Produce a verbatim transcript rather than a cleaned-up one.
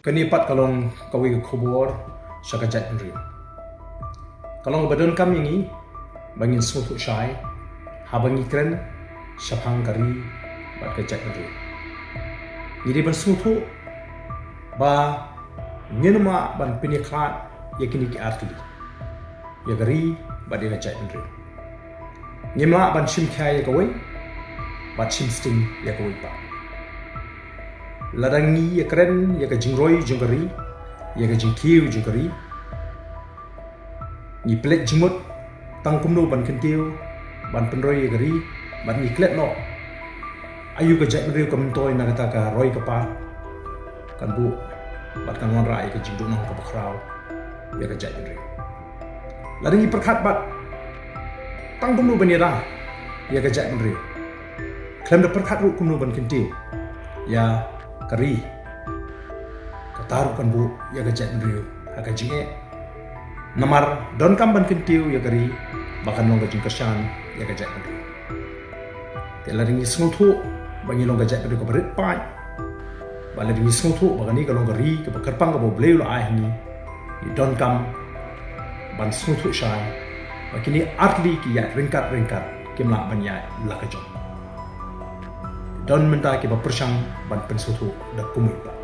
Kane pat ka long kawei ka khubor sha ka jaitbynriew. Ka long kaba donkam ïa ngi ba ngin sngewthuh shai haba ngi kren shaphang ka ri bad ka jaitbynriew. Ngi dei ban sngewthuh ba ngim lah ban pynïakhlad ïa kine ki artylli, ïa ka ri bad ïa ka jaitbynriew. Ngim lah ban shim khia ïa kawei bad shim sting ïa kawei pat. Lada ngi ïakren ïa ka jingroi jong ka ri, ïa ka jingkiew jong ka ri, ngi pynleit jingmut tang kumno ban kyntiew, ban pynroi ïa ka ri, bad ngi klet noh aïu ka jaitbynriew ka myntoi na kata ka roi ka par, kan buh bad kan wanrah ïa ka jingduhnong kaba khraw ïa ka jaitbynriew. Lada ngi pyrkhat bad tang kumno ban ïada ïa ka jaitbynriew, khlem da pyrkhat ruh kumno ban kyntiew ïa ka ri, kata ruh kan buh ïa ka jaitbynriew ha ka jingeh. Namar donkam ban kyntiew ïa ka ri ba kan long ka jingkyrshan ïa ka jaitbynriew. Te lada ngi sngewthuh ba ngi long ka jaitbynriew kaba rit paid, ba lada ngi sngewthuh ba kane ka long ka ri kaba kyrpang kaba U Blei u la ai ha ngi, ngi donkam ban sngewthuh shai ba kine artylli ki ïaid ryngkat ryngkat, kim lah ban ïaid la ka jong. Don mynta kiba pyrshang ban pynsngewthuh da kumno pat.